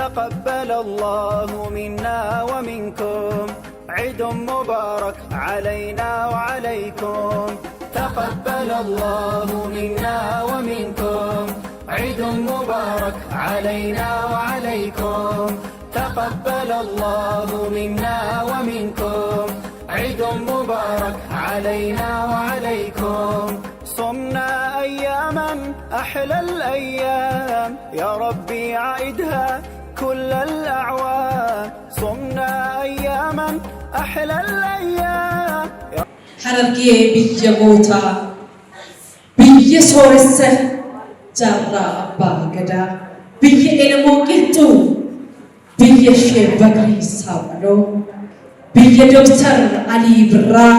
تقبل الله منا ومنكم عيد مبارك علينا وعليكم تقبل الله منا ومنكم عيد مبارك علينا وعليكم تقبل الله منا ومنكم عيد مبارك علينا وعليكم صمنا أياما أحلى الأيام يا ربي عائدها كل الأعوام صمنا أياما أحلى الأيام. Harargee biyya gootaa, biyya sooressa Jaarraa Abbaa Gadaa, biyya Elemoo Qilxuu, biyya Sheek Bakrii Saaphaloo, biyya Doktar Alii Birraa,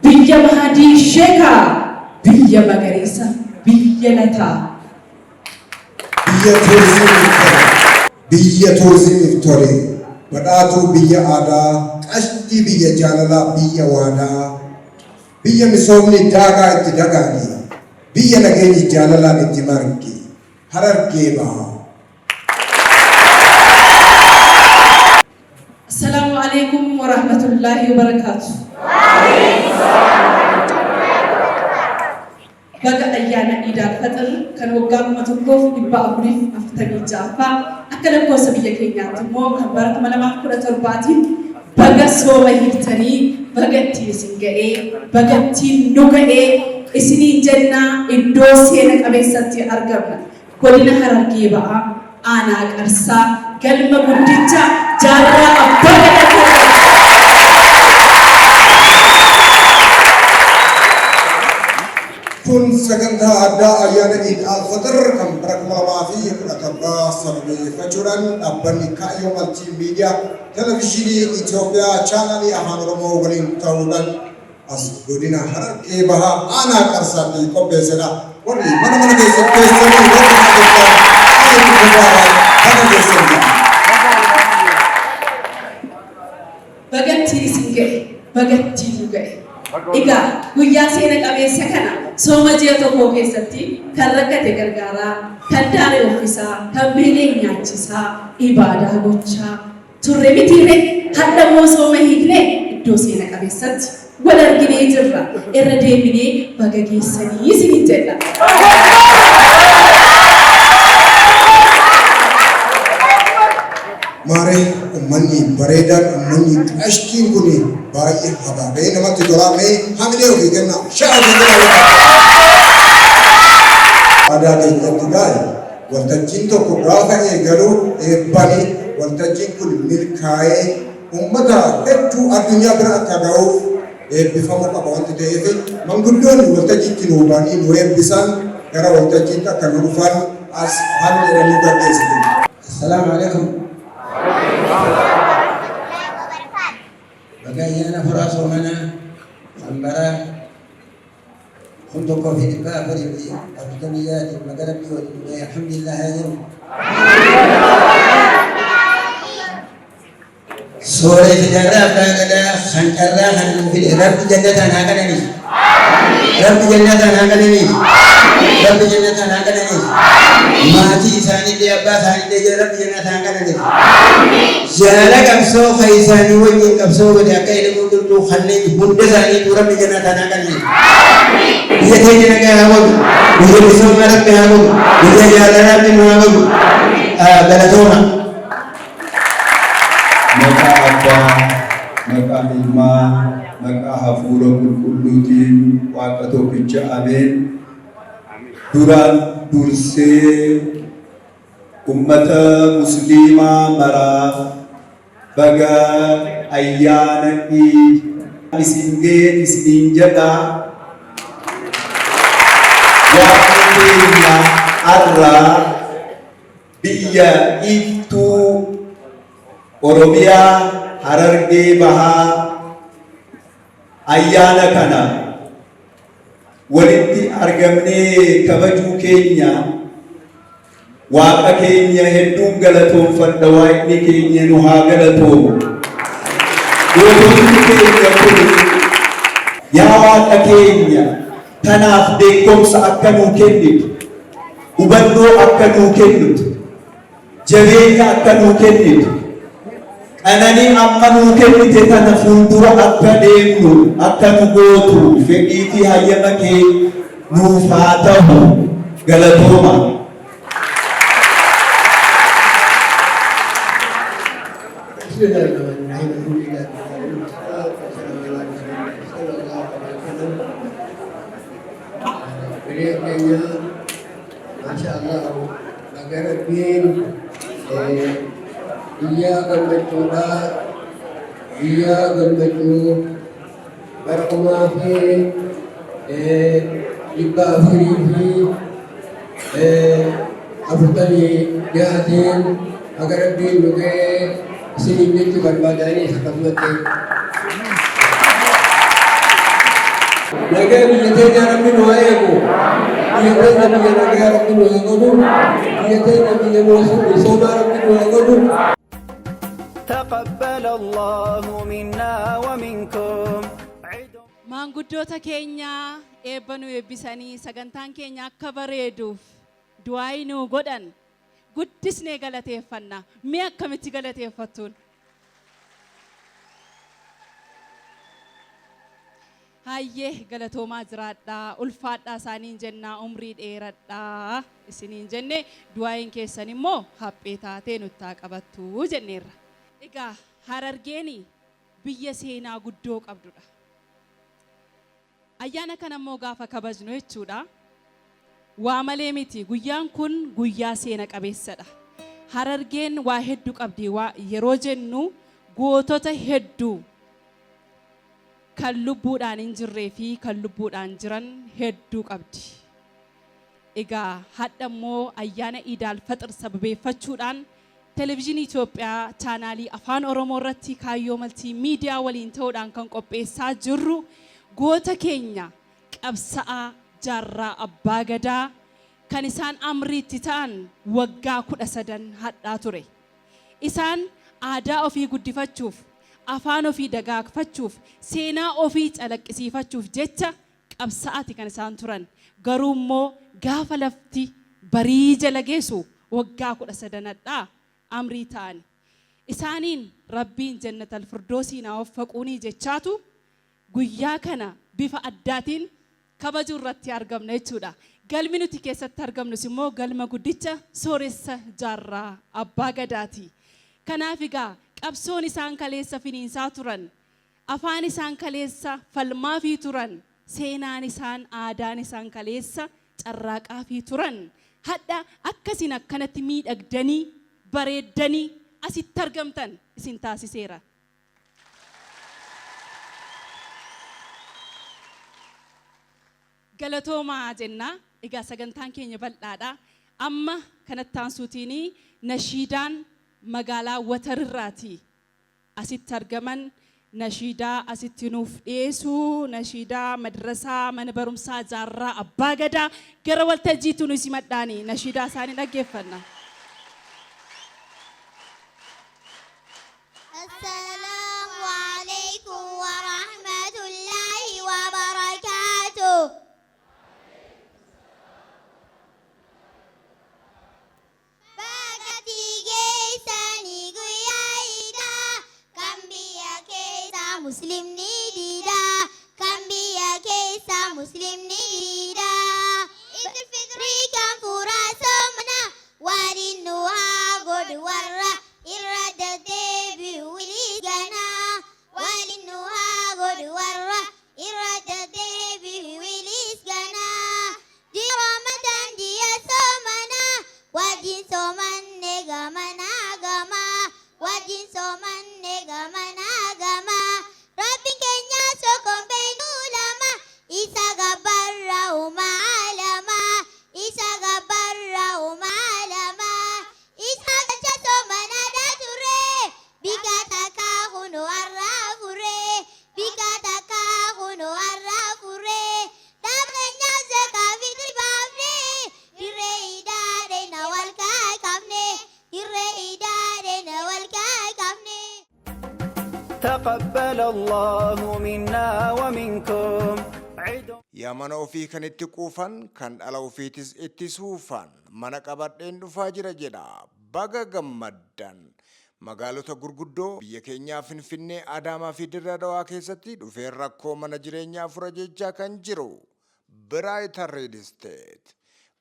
biyya Mahadii Sheekaa, biyya magariisa, biyya lataa. Biyya turizimiif tole, biyya turizimiif tole, badhaatuu biyya aadaa, qashtii biyya jaalalaa, biyya waadaa, biyya misoomni daagaa itti dagaage, biyya nageenyi jaalalaan itti marge, Harargee Bahaa. Assalaamu alaikum warahmatullaahi wabarakaatu. Baga ayyaana Iid Al-Faxir kan waggaa 1446ffaa, akka lakkoofsa biyya keenyaatti immoo kan bara 2017tiin baga sooma hiiktanii, baga ittiin isin ga'ee, baga ittiin nu ga'ee isiniin jennaa. Iddoo seena qabeessatti argamna. Godina Harargee Ba'aa, Aanaa Qarsaa, galma guddicha Jaarraa Abbaa Gadaatti argamna. Kun sagantaa addaa ayyaana Iid Al-Faxir kan bara 2017 sababeeffachuudhaan dhaabbanni Kaayyoo Maltii Miidiyaa Televezyiinii Itoophiyaa chaanaalii Afaan Oromoo waliin ta'uudhaan as godina Harargee Bahaa aanaa Qarsaatti qopheessedha. Warri mana mana keessatti teessanii warri hordoftan Eid Mubaarak, baga geessan jedha. Baga ittiin isin ga'e, baga ittiin nu ga'e. Egaa guyyaa seena qabeessa kana sooma ji'a tokkoo keessatti kan rakkate gargaaraa, kan daare uffisaa, kan beela'e nyaachisaa, ibaadaa gochaa turre mitiiree? Har'a immoo sooma hiiknee iddoo seena qabeessatti wal arginee jirra. Irra deebinee baga geessanii isiniin jenna. Maaree ummanni bareedaan, ummanni qashtiin kun baay'ee habaabee namatti tolaa. Mee hamilee ofii kennaa, sha'a ofii kennaa. Aadaa keenyatti gaa'e waltajjiin tokko gaafa eegalu eebbani waltajjiin kun milkaa'ee ummata hedduu addunyaa bira akka ga'uuf eebbifamuu qaba wanti ta'eef, manguddoonni waltajjiitti nuu ba'anii nu eebbisan gara waltajjiitti akka nu dhufan as hamileedhaan nu gaggeessitu. Assalaamu alaikum. Baga ayyaana Furaa Soomanaa kan bara 1446tiin baga Rabbii waliin nu gahe, alhamdulillah haa jennu. Sooressa Jaarraa Abbaa Gadaa kan carraa kana nuu fide Rabbi jannataan haa qananiisu. Rabbi jannataan haa qananiisu. Rabbi jannataan haa qananiisu. Maatii isaaniillee, abbaa isaaniillee jala Rabbi jannataan haa qananiisu. Jaala qabsoo kan isaanii wajjin qabsoo godhe akka Elemoo Qilxuu kanneen hunda isaaniitu Rabbi jannataan haa qananiisu. Biyya teenya nagaa haa godhu. Biyya misoomaa Rabbi haa godhu. Biyya jaalalaa Rabbi nu haa godhu. Galatooma. Maqaa Abbaa, maqaa Ilmaa, maqaa Hafuura Qulqulluutiin Waaqa tokkicha, ameen. Duraan dursee ummata musliimaa maraa baga ayyaana Iid isin ga'een isiniin jedha. Waaqni keenya har'a biyya iftuu Oromiyaa Harargee Bahaa ayyaana kana walitti argamnee kabajuu keenya Waaqa keenya hedduun galatoonfadha. Waaqni keenya nu haa galatoomu. Gootonni keenya kun, yaa Waaqa keenya, kanaaf beekumsa akka nuu kennitu, hubannoo akka nuu kennitu, Jabeenya akka nuu kennitu, qananii amma nuu kennite tana fuuldura akka deemnu akka nu gootu fedhii fi hayyama kee nuuf haa ta'u. Galatooma. بسم الله الرحمن الرحيم الحمد لله رب العالمين والصلاة والسلام على رسول الله صلى الله عليه وسلم. Beliau keenya, Masya Allah, baga Rabbiin guyyaa gammachuudha, guyyaa gammachuu bara 1446tiin baga Rabbiin nu ga'ee isiniin jechuu barbaadanii akkasumatti. Nagaa biyya teenya Rabbi nu haa eegu. Biyya teenya biyya nagaa Rabbi nu haa godhu. Biyya teenya biyya misoomaa Rabbi nu haa godhu. تقبل الله منا ومنكم عيد Maanguddoota keenya eebba nu eebbisanii sagantaan keenya akka bareeduuf du'aa nuu godhan guddisnee galateeffanna. Mee akkamitti galateeffattuun? Hayyee, galatoomaa, jiraadhaa, ulfaadhaa isaaniin jennaa, umrii dheeradhaa isiniin jenne, du'aayin keessan immoo haphee taatee nuttaa qabattuu jenneerra. Egaa Harargeeni biyya seenaa guddoo qabdudha. Ayyaana kana immoo gaafa kabajnu jechuudha. Waa malee miti, guyyaan kun guyyaa seena qabeessadha. Harargeen waa hedduu qabdi. Waa yeroo jennu gootota hedduu kan lubbuudhaan hin jirree fi kan lubbuudhaan jiran hedduu qabdi. Egaa hadha immoo ayyaana Iidaal Faxir sababeeffachuudhaan Televezyiinii Itoophiyaa chaanaalii Afaan Oromoo irratti Kaayyoo Maltii Miidiyaa waliin ta'uudhaan kan qopheessaa jirru goota keenya qabsa'aa Jaarraa Abbaa Gadaa kan isaan amriitti ta'an waggaa 13 hadhaa ture. Isaan aadaa ofii guddifachuuf, afaan ofii dagaagfachuuf, seenaa ofii calaqqisiifachuuf jecha qabsa'aati kan isaan turan. Garuu immoo gaafa lafti barii jala geessu waggaa 13 hadhaa amrii ta'an. Isaaniin Rabbiin Jannatal Firdoosiin haa waffaquunii jechaatu guyyaa kana bifa addaatiin kabajuu irratti argamna jechuudha. Galmi nuti keessatti argamnus immoo galma guddicha Sooressa Jaarraa Abbaa Gadaati. Kanaaf egaa qabsoon isaan kaleessa finiinsaa turan, afaan isaan kaleessa falmaafii turan, seenaan isaan, aadaan isaan kaleessa carraaqaafii turan hadha akkasin akkanatti miidhagdanii bareeddanii asitti argamtan isin taasiseera. Galatoomaa jenna. Egaa sagantaan keenya bal'aadha. Amma kanatti aansuutiin nashiidaan magaalaa Watarrirraati asitti argaman nashiidaa asitti nuuf dhiyeessuu, nashiidaa madrasaa mana barumsaa Jaarraa Abbaa Gadaa gara waltajjiitu nu simadhaani nashiidaa isaanii dhaggeeffanna. السلام عليكم ورحمة الله وبركاته. Bagatti geessanii guyyaa iidaa, kan biyya keessa muslimni diidaa, kan biyya keessa muslimni diidaa. Idil fitrii kan furaa soomana waliin nu haa godhu, warra irra deddeebi'u wilii ganaa, waliin nu haa godhu, warra irra deddeebi'u wilis ganaa. Ji'a Ramadan, ji'a soomanaa, wajjin soomanne gamanaa gamaa, wajjin soomanne gamanaa gamaa. Rabbiin keenya sokoon beenu lama, isa gabbarra uumaa alamaa, isa gabbarra uumaa alamaa. Isa galcha soomanaadha ture, bika takkaa kunoo har'aa fure, bika takkaa kunoo har'aa fure. Dhaabanya zakaa fitri baafne, dirree idaadhe na wal kaakafne, dirree idaadhe na wal kaakafne. تقبل الله منا ومنكم عيد Yaa mana ofii kan itti quufan, kan dhala ofiitis itti suufan, mana qabadheen dhufaa jira jedha. Baga gammaddan! Magaalota gurguddoo biyya keenyaa Finfinnee, Adaamaa fi Dirra Dawaa keessatti dhufee rakkoo mana jireenyaa fura jechaa kan jiru Biraayitar Riil Isteet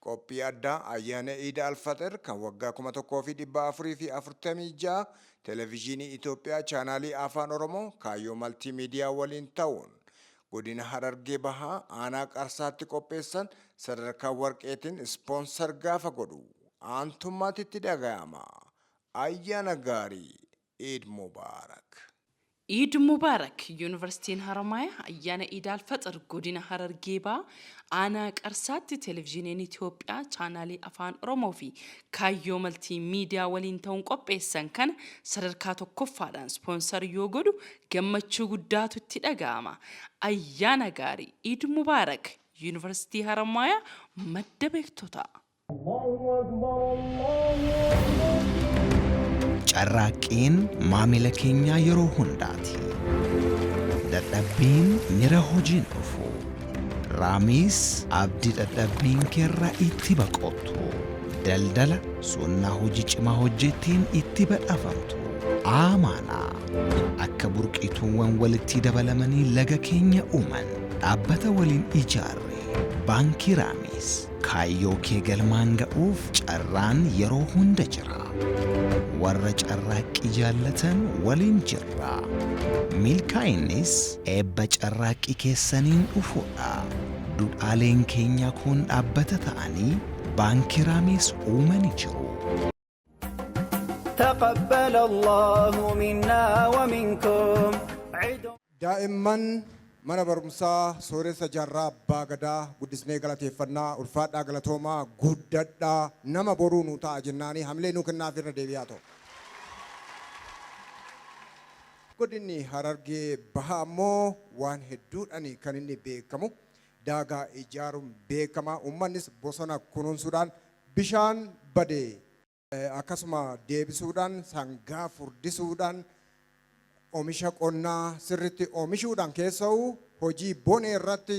qophii addaa ayyaana Iid Alfaxir kan waggaa 1446 Televiziyoonii Itoophiyaa chaanaalii Afaan Oromoo Kaayyoo Maltiimiidiyaa waliin ta'uun Godina Harargee Bahaa Aanaa Qarsaatti qopheessan sadarkaa warqeetiin sponsor gaafa godhu aantummaatti itti dhagayama. Ayyaana gaarii! Eid Mubarak! Eid Mubarak! Yuunivarsiitiin Haromaayaa ayyaana Iid Alfaxir Godina Harargee Bahaa Aanaa Qarsaatti Televizhiiniin Itoophiyaa Chaanaalii Afaan Oromoo fi Kaayyoo Maltii Miidiyaa waliin ta'uun qopheessan kana sadarkaa tokkoffaadhaan sponsor yoo godhu gammachuu guddaatu itti dhaga'ama. Ayyaana gaarii! Eid Mubarak! Yuunivarsiitii Haramaayaa madda beektotaa! Carraaqqiin maamila keenyaa yeroo hundaati. Dadhabbiin mira hojiin dhufu. Raamis abdii dadhabbiin keerraa itti baqottu. Daldala sunnaa hojii cimaa hojjetteen itti badhaafamtu. Amaanaa akka burqituuwwan walitti dabalamanii laga keenya uuman dhaabbata waliin ijaarre Baankii Raamis kaayyoo kee galmaan ga'uuf carraan yeroo hunda jira. Warra carraaqqii jaallatan waliin jirra. Milkaa'innis eebba carraaqqii keessaniin dhufuudha. Duudhaaleen keenyaa kun dhaabbata ta'anii Baankii Raamis uumanii jiru. تقبل الله منا ومنكم عيد Daa'imman mana barumsaa Sooressa Jaarraa Abbaa Gadaa guddisnee galateeffannaa, ulfaadhaa, galatoomaa, guddadhaa, nama boruu nu ta'a jennaanii hamilee nuu kennaaf irra deebi'aa ta'u. Godinni Harargee Bahaa ammoo waan hedduudhaan kan inni beekamu. Daagaa ijaaruun beekama. Uummannis bosona kunuunsuudhaan, bishaan bade akkasuma deebisuudhaan, sangaa furdisuudhaan, oomisha qonnaa sirriitti oomishuudhaan, keessa'u hojii bonee irratti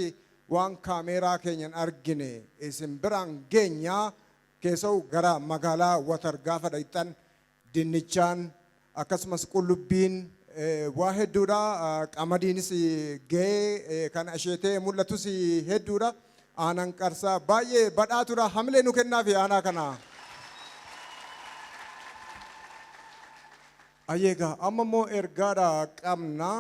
waan kaameeraa keenyan argine isin biraan geenyaa. Keessa'u gara magaalaa Watar gaafa dhaqxan dinnichaan akkasumas qullubbiin waa hedduudha. Qamadiinis gahee kan asheetee mul'atus hedduudha. Aanaan Qarsaa baay'ee badhaatuudha. Hamilee nu kennaafi aanaa kana. Ayyeegaa, amma immoo ergaadha qabna.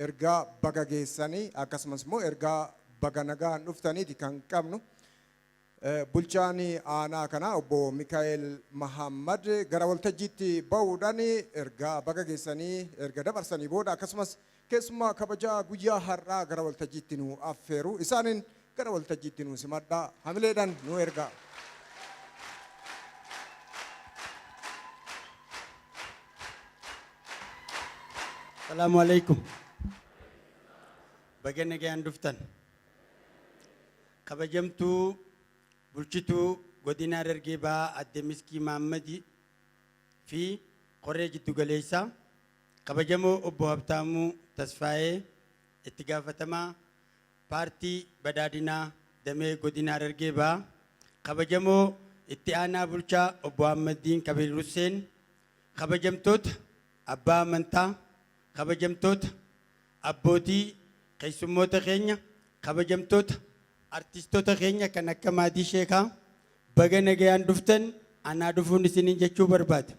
Ergaa baga geessanii akkasumas immoo ergaa baga nagaan dhuftaniiti kan qabnu. Bulchaan aanaa kanaa obbo Mikaa'el Mahammad gara waltajjiitti ba'uudhaan ergaa baga geessanii erga dabarsanii booda, akkasumas keessumaa kabajaa guyyaa har'aa gara waltajjiitti nu affeeru. Isaaniin gara waltajjiitti nu simadhaa, hamileedhaan nu ergaa. Salaamu alaikum. Baga nagayaan dhuftan. Kabajamtuu bulchituu godina Harargee Bahaa Adde Miskii Mahammadii fi koree jiddugaleessaa, kabajamoo obbo Habtaamuu Tasfaayee, itti gaafatamaa paartii badhaadhinaa damee godina Harargee Bahaa, kabajamoo itti aanaa bulchaa obbo Ahmaddiin Kabiir Husseen, kabajamtoota abbaa amantaa, kabajamtoota abbootii keessummoota keenya, kabajamtoota artistoota keenya kan akka Maatii Sheekaa, baga nagayaan dhuftan, anaa dhufuun isiniin jechuu barbaada.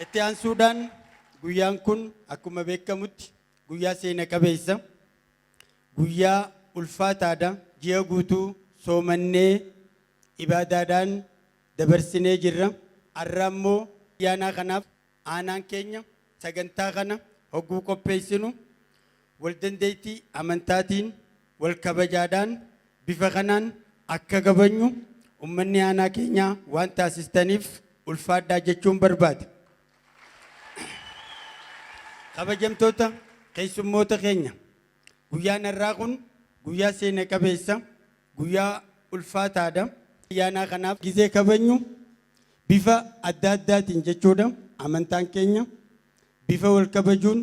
Itti aansuudhaan guyyaan kun akkuma beekamutti guyyaa seena qabeessa, guyyaa ulfaataadha. Ji'a guutuu soomannee ibaadaadhaan dabarsinee jirra. Har'a immoo ayyaanaa kanaaf aanaan keenya sagantaa kana hogguu qopheessinu wal dandeettii amantaatiin wal kabajaadhaan bifa kanaan akka kabajnu ummanni aanaa keenyaa waan taasistaniif ulfaadhaa jechuun barbaada. Kabajamtoota keessummoota keenya, guyyaan har'aa kun guyyaa seena qabeessa, guyyaa ulfaataadha. Ayyaanaa kanaaf gizee kabajnu bifa adda addaatiin jechuudha. Amantaan keenya bifa wal kabajuun,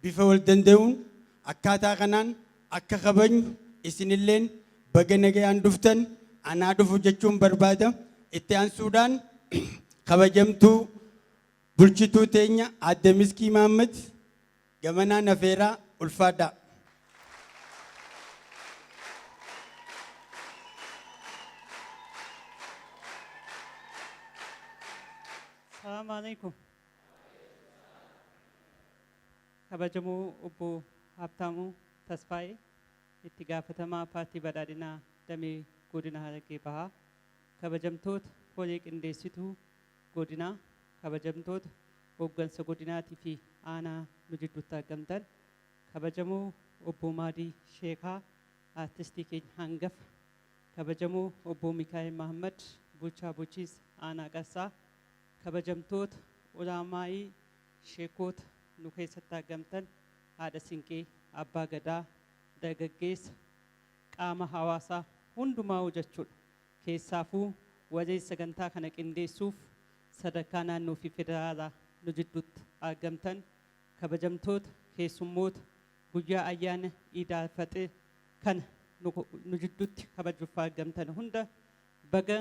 bifa wal danda'uun akkaataa kanaan akka kabajnu isinilleen baga nagayaan dhuftan, Anaa dhufu jechuun barbaada. Itti aansuudhaan kabajamtuu bulchituu teenya Aadde Miskii Mahammad gamanaa nafeeraa ulfaadhaa. Salaamu alaikum. Kabajamoo Obbo Habtaamuu Tasfaayee, itti gaafatamaa Paartii Badhaadhinaa Damee Godina Harargee Bahaa, kabajamtoota koree qindeessituu godinaa, kabajamtoota hooggansa godinaatii fi aanaa nu jidduutti argamtan, kabajamoo Obbo Maadii Sheekaa, aartistii keenya hangafa, kabajamoo Obbo Mikaa'el Mahammad, bulchaa bulchiinsa aanaa Qarsaa, kabajamtoota ulaamaa'ii sheekoota nu keessatti argamtan, haadha siinqee, abbaa gadaa, dargaggeessa, qaama hawaasaa hundumaa jechuudha. Keessaafuu warreen sagantaa kana qindeessuuf sadarkaa naannoo fi federaalaa nu jidduutti argamtan, kabajamtoota keessummoota guyyaa ayyaana Iid Alfaxir kana nu jidduutti kabajuuf argamtan hunda, baga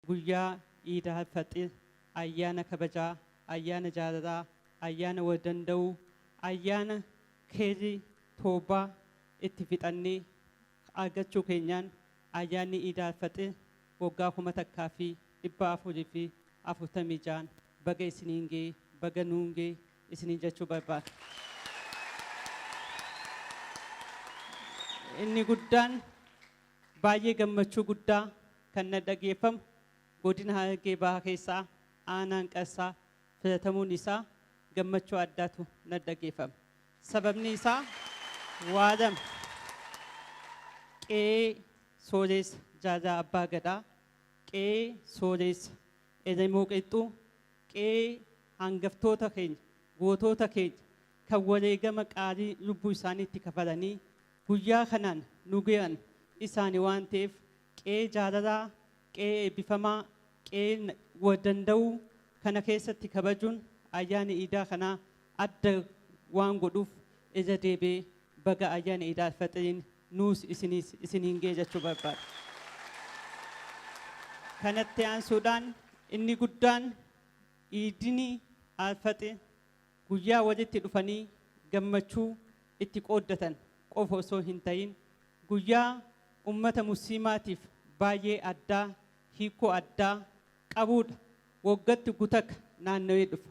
guyyaa Iid Alfaxir, ayyaana kabajaa, ayyaana jaalalaa, ayyaana wal danda'uu, ayyaana keerii toobaa itti fixannee argachuu keenyaan ayyaanni Iid Alfaxir waggaa 1446n baga isiniin ga'e, baga nuun ga'e isiniin jechuu barbaada. Inni guddaan baay'ee gammachuu guddaa kan na dhageeffamu, godina Harargee Bahaa keessaa aanaan Qarsaa filatamuun isaa gammachuu addaatu na dhageeffama. Sababni isaa waa lama. Qe'ee Sooressa Jaarraa Abbaa Gadaa, qe'ee Sooressa Elemoo Qilxuu, qe'ee hangaftoota keenya, gootota keenya kan wareegama qaalii lubbuu isaaniitti kafalanii guyyaa kanaan nu gahan isaani waan ta'eef, qe'ee jaalalaa, qe'ee eebbifamaa, qe'ee wal danda'uu kana keessatti kabajuun ayyaana iidaa kanaa adda waan godhuuf, irra deebi'ee baga ayyaana Iid Alfaxiriin nuus isiniis isiniin ga'e jechuu barbaada. Kanatti aansuudhaan inni guddaan iidini Alfaxir guyyaa walitti dhufanii gammachuu itti qooddatan qofa osoo hin ta'in, guyyaa ummata musliimaatiif baay'ee addaa, hiikoo addaa qabuudha. Waggatti gutaka naannawee dhufa.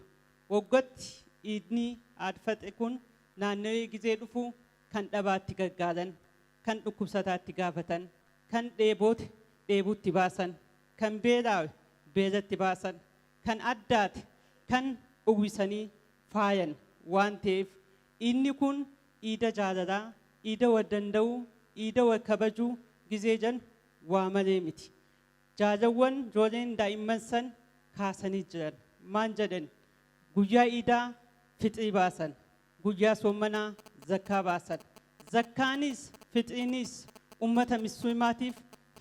Waggatti iidni Alfaxir kun naannawee gizee dhufu kan dhabaatti gargaaran, kan dhukkubsataatti gaafatan, kan dheeboote dheebutti baasan, kan beelaawe beelatti baasan, kan addaate kan uwwisanii faayan waan ta'eef, iidni kun iida jaalalaa, iida wal danda'uu, iida wal kabajuu gizee jennu waa malee miti. Jaalawwan ijoolleen daa'imman san kaasanii jiran. Maan jedhan? Guyyaa iidaa fixrii baasan, guyyaa soommanaa zakkaa baasan. Zakkaanis fixriinis ummata musliimaatiif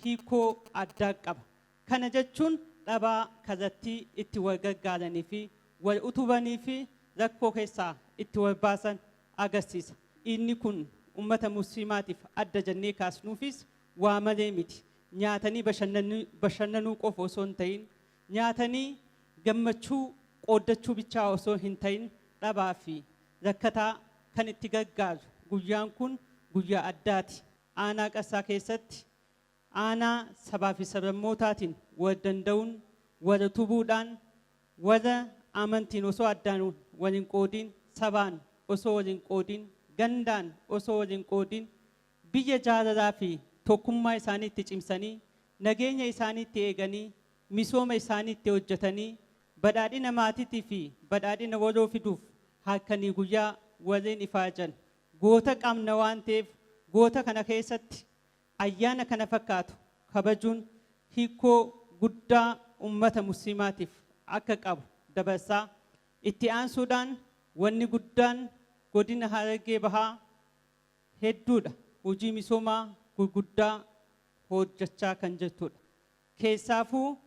hiikoo addaa qaba. Kana jechuun dhabaa kallattii itti wal gargaaranii fi wal utubanii fi rakkoo keessaa itti wal baasan agarsiisa. Iidni kun ummata musliimaatiif adda jennee kaasnuufis waa malee miti. Nyaatanii bashannanuu qofa osoo hin ta'in, nyaatanii gammachuu qooddachuu bichaa osoo hin ta'in, dhabaa fi rakkataa kan itti gargaaru guyyaan kun guyyaa addaati. Aanaa Qarsaa keessatti aanaa sabaa fi sablammootaatiin wal danda'uun, wal utubuudhaan, warra amantiin osoo addaan wal hin qoodin, sabaan osoo wal hin qoodin, gandaan osoo wal hin qoodin, biyya jaalalaa fi tokkummaa isaanii itti cimsanii, nageenya isaanii itti eeganii, misooma isaanii itti hojjetanii, badhaadhina maatiitii fi badhaadhina waloo fiduuf halkanii guyyaa warreen ifaajan goota qabna waan ta'eef, goota kana keessatti ayyaana kana fakkaatu kabajuun hiikoo guddaa ummata musliimaatiif akka qabu dabarsaa. Itti aansuudhaan wanni guddaan godina Harargee Bahaa hedduudha. Hojii misoomaa gurguddaa hojjechaa kan jirtudha. Keessaafuu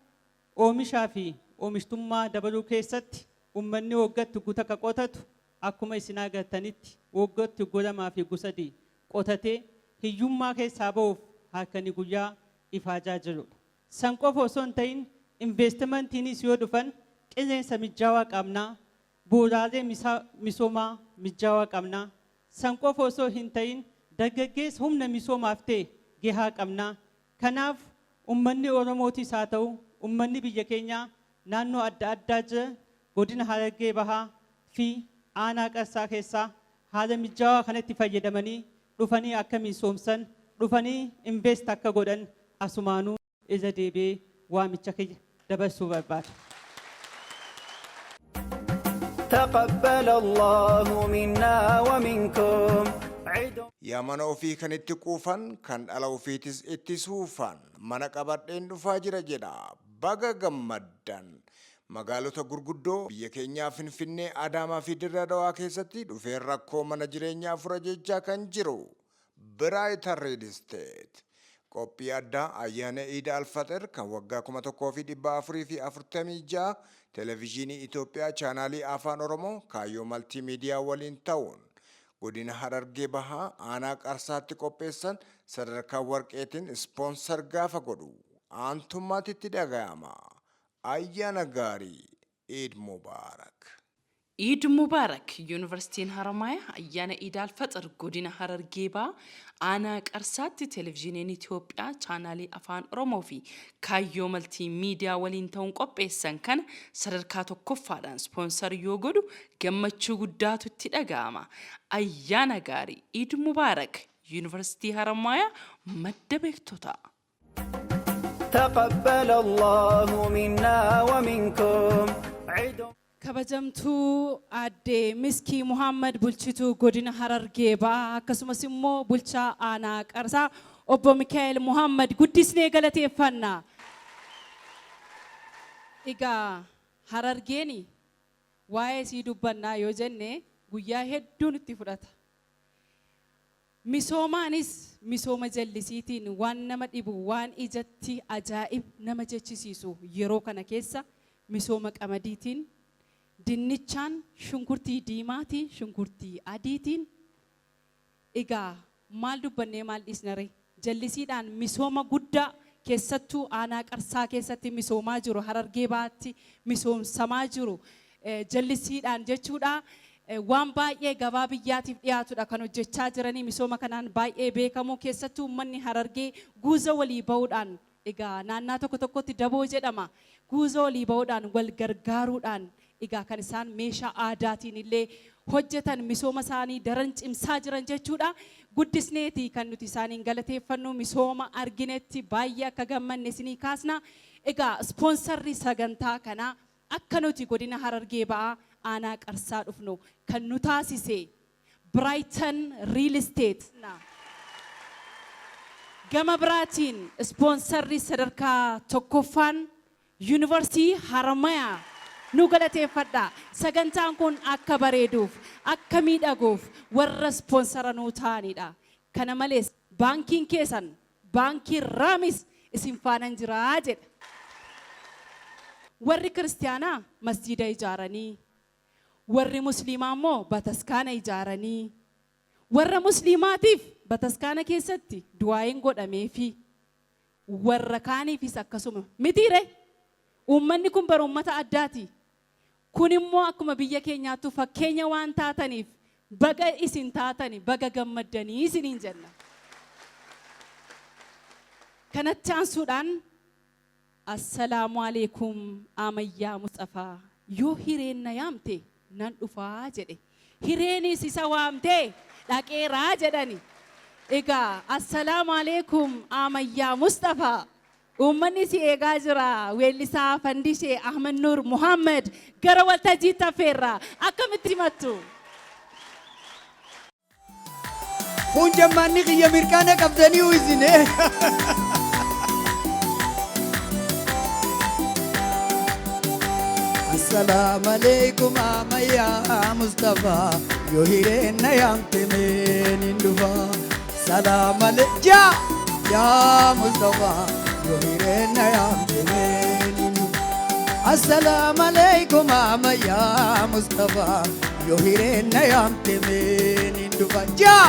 oomishaa fi oomishtummaa dabaluu keessatti uummanni waggaatti gutaka qotatu, akkuma isin agartanitti waggaatti 2 fi 3 qotatee hiyyummaa keessaa ba'uuf halkanii guyyaa ifaajaa jirudha. San qofa osoo hin ta'in investimantiinis yoo dhufan qilleensa mijaawaa qabnaa, bu'uuraalee misoomaa mijaawaa qabnaa. San qofa osoo hin ta'in dargaggeessa humna misoomaaf ta'e gahaa qabnaa. Kanaaf uummanni Oromootis haa ta'u uummanni biyya keenyaa naannoo adda addaa jira godina Harargee Bahaa fi aanaa Qarsaa keessaa haala mijaawaa kanatti fayyadamanii dhufanii akka misoomsan dhufanii invest akka godhan asumaanuu irra deebi'ee waamicha kiyya dabarsuu barbaada. تقبل الله منا ومنكم عيد Yaa mana ofii kan itti quufan, kan dhala ofiitis itti suufan, mana qabadheen dhufaa jira jedha. Baga gammaddan. Magaalota gurguddoo biyya keenyaa Finfinnee, Adaamaa fi Dirra Dawaa keessatti dhufeen rakkoo mana jireenyaa fura jechaa kan jiru Brighton Real Estate. Qophii addaa ayyaana Iid Alfaxir kan waggaa 1446 Televezyiinii Itoophiyaa chaanaalii Afaan Oromoo Kaayyoo Maltiimiidiyaa waliin ta'uun godina Harargee Bahaa aanaa Qarsaatti qopheessan sadarkaa warqeetiin sponsor gaafa godhu aantummaatti itti dhaga'ama. Ayyaana gaarii, Iid Mubaarak. Iid Mubaarak! Yuunivarsiitiin Haramaaya ayyaana Iid Alfaxir godina Harargee Bahaa aanaa Qarsaatti Televezyiiniin Itoophiyaa chaanaalii Afaan Oromoo fi Kaayyoo Maltii Miidiyaa waliin ta'uun qopheessan kana sadarkaa tokkoffaadhaan sponsor yoo godhu gammachuu guddaatu itti dhaga'ama. Ayyaana gaarii! Iid Mubaarak! Yuunivarsiitii Haramaayaa madda beektotaa. تقبل الله منا ومنكم عيد Kabajamtuu aadde Miskii Muhammad, bulchituu godina Harargee Bahaa, akkasumas immoo bulchaa aanaa Qarsaa obbo Mikaa'el Muhammad guddisnee galateeffanna. Egaa Harargeeni waa'ee isii dubbannaa yoo jenne guyyaa hedduun itti fudhata. Misoomaanis misooma jallisiitiin waan nama dhibu, waan ijatti ajaa'ib nama jechisiisu, yeroo kana keessa misooma qamadiitiin, dinnichaan, shunkurtii diimaatiin, shunkurtii adiitiin, egaa maal dubbannee maal dhiisna ree? Jallisiidhaan misooma guddaa keessattuu aanaa Qarsaa keessatti misoomaa jiru, Harargee Bahaatti misoomsamaa jiru jallisiidhaan jechuudha. Waan baay'ee gabaa biyyaatiif dhiyaatudha kan hojjechaa jiranii. Misooma kanaan baay'ee beekamu. Keessattuu uummanni Harargee guuza walii ba'uudhaan, egaa naannaa tokko tokkotti daboo jedhama. Guuza walii ba'uudhaan, wal gargaaruudhaan, egaa kan isaan meeshaa aadaatiin illee hojjetan misooma isaanii daran cimsaa jiran jechuudha. Guddisneeti kan nuti isaaniin galateeffannu, misooma arginetti baay'ee akka gammanne isinii kaasna. Egaa ispoonsarri sagantaa kanaa akka nuti godina Harargee Ba'aa aanaa Qarsaa dhufnu kan nu taasise Brighton Real Estate. Gama biraatiin ispoonsarri sadarkaa tokkoffaan Yuunivarsiitii Haramayaa nu galateeffadha. Sagantaan kun akka bareeduuf, akka miidhaguuf warra ispoonsara nuu ta'anidha. Kana malees baankiin keessan, baankiin Raamis, isin faanan jiraa jedha. Warri kiristiyaanaa masjiida ijaaranii, warri musliimaa immoo bataskaana ijaaranii, warra musliimaatiif bataskaana keessatti du'aayin godhameefi, warra kaaniifis akkasuma mitiire? Uummanni kun bara uummata addaati. Kun immoo akkuma biyya keenyaattuu fakkeenya waan taataniif baga isin taatani, baga gammaddanii isiniin jenna. Kanatti aansuudhaan, assalaamu alaikum Amayyaa Mustafaa, yoo hireen na yaamte nan dhufaa jedhe. Hireenis isa waamtee dhaqeeraa jedhani. Egaa assalaamu alaikum Amayyaa Mustafaa. Uummanni si eegaa jira. Weellisaa Fandishee Ahmad Nur Muhammad gara waltajjiitti affeerra. Akkamitti himattu? Kun jammaanni kiyya mirqaana qabdanii isin. Assalaamu alaikum Amayyaa Mustafa, yoo hireen na yaamte meen hin dhufa. Salaam alaikum yaa yaa Mustafa, yoo hireen na yaamte meen hin dhufa. Assalaamu alaikum Amayyaa Mustafa, yoo hireen na yaamte meen hin dhufa. Jaa!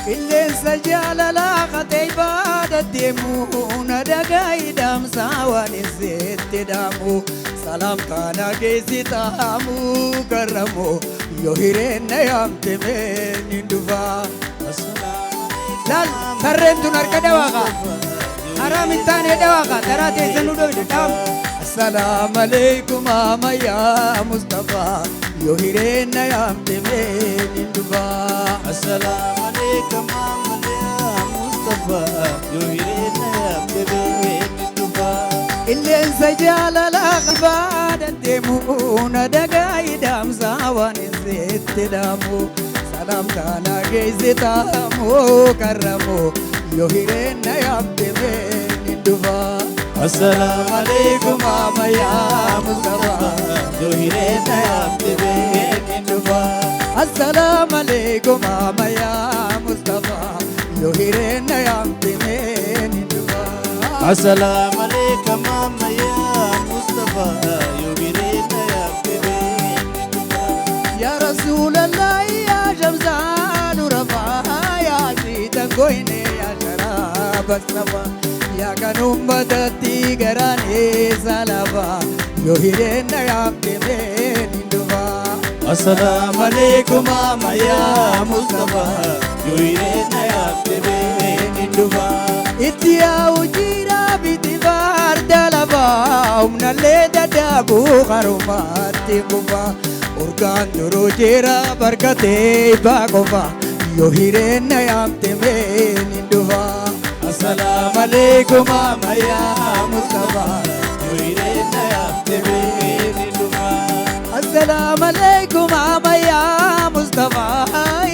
Qilleensa jaalalaa qatee baada deemu na dhaga'i dhaamsaa waan iseetti dhaamu salaamtaa na geessitaamu garramu yoo hireen na yaamte mee ni dhufa. Laal sarreen tun harka dhawaaqa. Haraam hin taane dhawaaqa taraa teessan nu dhoyne dhaam. Assalaamu alaikum ya Mustafa yoo hireen na yaamte mee ni dhufa. Assalaamu alaikum ya Mustafa yoo hireen na yaamte mee ni dhufa. Qilleensa jaalalaa qabaada deemu na dhaga'i dhaamsaa waan iseetti dhaamu salaamtaa na geessitaamu karramu yoo hireen na yaamte mee ni dhufa. Assalaamu alaikum ya Mustafa yoo hireen na yaamte mee ni dhufa. Assalaamu alaikum ya Mustafa yoo hireen na yaamte mee ni dhufa. Assalaamu alaikum ya Mustafa yoo hireen na yaamte mee ni dhufa. Ya Rasulallah ya Shamsaan Rafa ya Shiitan Goyne ya Sharaaba Safa ya kan ummatatti garaane salafa yoo hireen na yaamte mee ni dhufa. Assalaamu alaikum ya Mustafa yoo hireen na yaamte mee ni dhufa. Itti yaa'u jira biti farda lafa humnallee dadhabuu qarumaatti kufa urgaan duruu jira barkatee ibaa qofa yoo hireen na yaamte mee ni dhufa. Assalaamu alaikum ya Mustafa yoo hireen na yaamte mee ni dhufa. Assalaamu alaikum ya Mustafa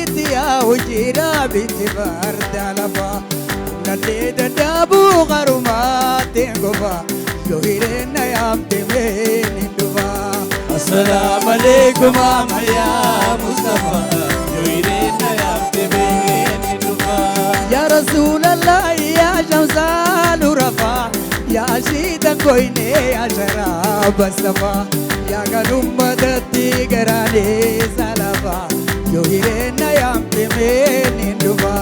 itti yaa'u jira biti farda lafa humnallee dadhabuu qarumaatti kufa yoo hireen na yaamte mee ni dhufa. Assalaamu alaikum ya Mustafa yoo hireen na yaamte mee ni dhufa. Ya Rasulallah ya Shamsaan Rafa ya Shiitan Goyne ya Sharaaba Safa ya kan ummatatti garaane salafa yoo hireen na yaamte mee ni dhufa.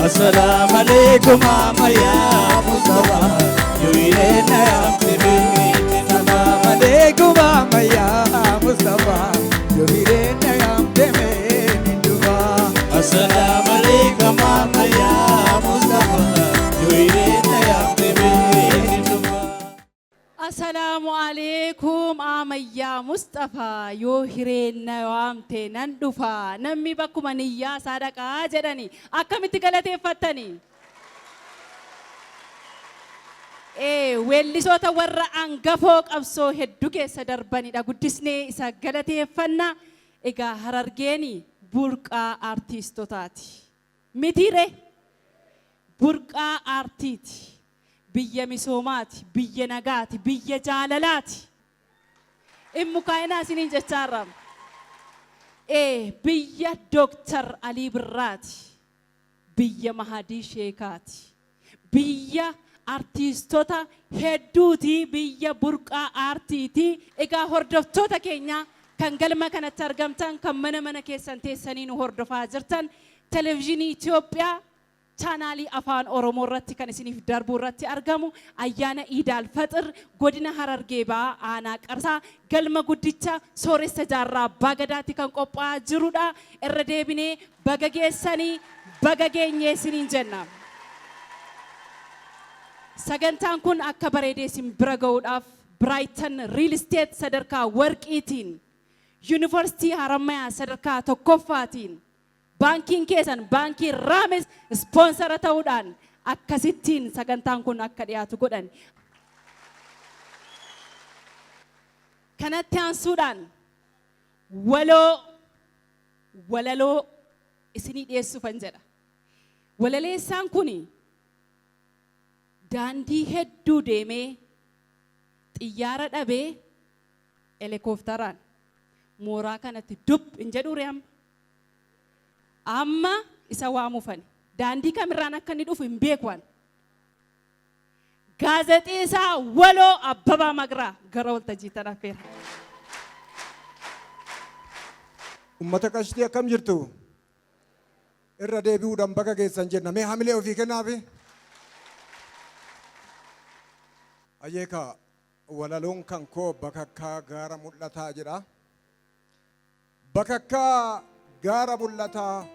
Assalaamu alaikum ya Mustafa yoo hireen na yaamte mee ni dhufa. Assalaamu alaikum ya Mustafa yoo hireen na yaamte mee ni dhufa. Assalaamu alaikum ya Mustafa yoo hireen na yaamte mee ni dhufa. Assalaamu alaikum amayyaa Mustafa yoo hireen na waamte nan dhufa namni bakkuma niyyaa isaa dhaqaa jedhani akkamitti galateeffattani? Weellisoota warra angafoo qabsoo hedduu keessa darbanidha guddisnee isa galateeffanna. Egaa Harargeeni burqaa aartiistotaati. Mitiire burqaa aartiiti. Biyya misoomaati, biyya nagaati, biyya jaalalaati. Immukaayinaa isiniin jechaarra. Biyya Dooktar Alii Birraati. Biyya Mahadii Sheekaati. Biyya artiistota hedduuti, biyya burqaa aartiiti. Egaa hordoftoota keenya kan galma kanatti argamtan, kan mana mana keessan teessanii nu hordofaa jirtan, televizyiinii Itoophiyaa chaanaalii Afaan Oromoo irratti kan isiniif darbu irratti argamu ayyaana Iidaal Faxir godina Harargee Bahaa aanaa Qarsaa galma guddicha Sooressa Jaarraa Abbaa Gadaatti kan qophaa'aa jirudha. Irra deebinee baga geessanii baga geenyee isiniin jenna. Sagantaan kun akka bareedee isin bira ga'uudhaaf Brighton Real Estate sadarkaa warqiitiin, Yuunivarsiitii Harammayaa sadarkaa tokkoffaatiin, baankiin keessan baankii Raames ispoonsara ta'uudhaan akkasittiin sagantaan kun akka dhiyaatu godhan. Kanatti aansuudhaan waloo walaloo isinii dhiyeessuufan jedha. Walaleessaan kun daandii hedduu deemee xiyyaara dhabee helikoophteraan mooraa kanatti dub hin jedhuure amma. Amma isa waamuufani. Daandii kamirraan akka inni dhufu hin beeku. Gaazexeessaa Waloo Abbabaa Magiraa gara waltajjii tana affeera. Uummata qashtii, akkam jirtu? Irra deebi'uudhaan baga geessan jenna. Mee hamilee ofii kennaafi. Ayyeeka walaloon kan koo Bakakkaa Gaara Mul'ataa jedha. Bakakkaa Gaara Mul'ataa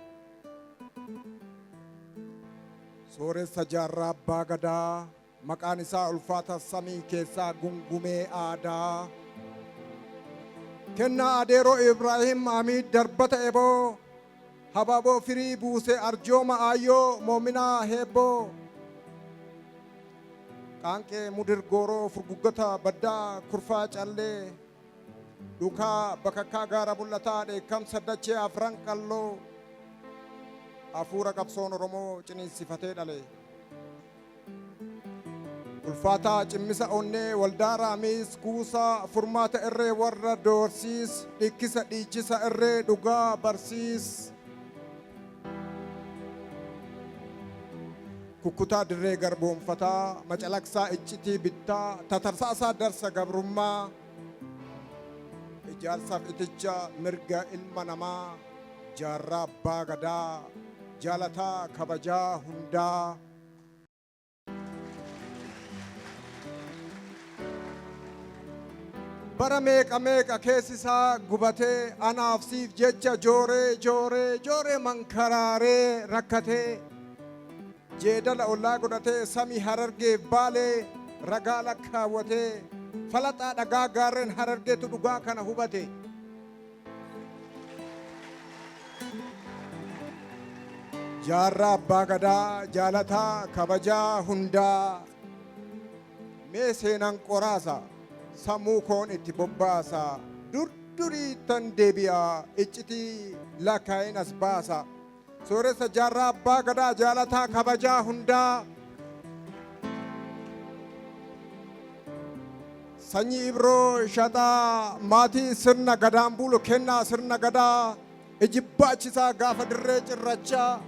sooressa jaarraa abbaa gadaa maqaan isaa ulfaata samii keessaa gungumee aadaa. Kennaa Adeeroo Ibraahim Amiid darbata eboo habaaboo firii buuse arjooma aayyoo moominaa heebboo. Qaanqee Mudir Gooroo furguggata baddaa kurfaa callee dhukaa Bakakkaa Gaara Mul'ataa dheekkamsa dachee Afran Qalloo hafuura qabsoon Oromoo ciniinsifatee dhale. Ulfaataa cimmisa onnee waldaa Raamiis kuusaa furmaata irree warra doorsiis dhikkisa dhiichisa irree dhugaa barsiis. Kukkutaa dirree garboomfataa macalaqsaa iccitii bittaa tatarsaasaa darsa gabrummaa ijaarsaaf iticha mirga ilma namaa jaarraa abbaa gadaa jaalataa kabajaa hundaa. Bara meeqa meeqa keessi isaa gubatee anaaf siif jecha jooree jooree jooree mankaraaree rakkatee jeedala ollaa godhatee samii Harargeef Baalee ragaa lakkaawwatee falaxaa dhagaa gaarreen Harargeetu dhugaa kana hubate. Jaarraa Abbaa Gadaa jaalataa kabajaa hundaa mee seenan qoraasa sammuu koon itti bobbaasa dur duriittan deebi'a iccitii lakkaa'een as baasa sooressa Jaarraa Abbaa Gadaa jaalataa kabajaa hundaa. Sanyii Ibroo Shaxaa maatii sirna Gadaan bulu kennaa sirna Gadaa ijibbaachisaa gaafa dirree cirrachaa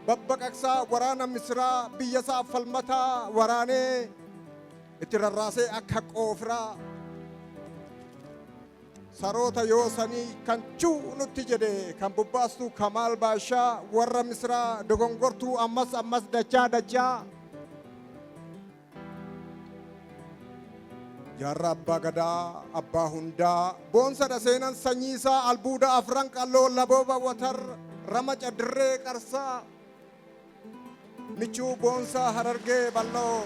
babbaqaqsaa waraana Misiraa biyyasaa falmataa waraanee itti rarraasee akka qoofiraa saroota yoosanii kan chuu nutti jedhe kan bobbaastuu Kamaal Baashaa warra Misiraa dogongortuu ammas ammas dachaa dachaa. Jaarraa Abbaa Gadaa Abbaa Hundaa Boonsadha seenan sanyii isaa albuuda Afran Qalloo labooba watar ramaca dirree qarsaa michuu boonsaa Harargee bal'oo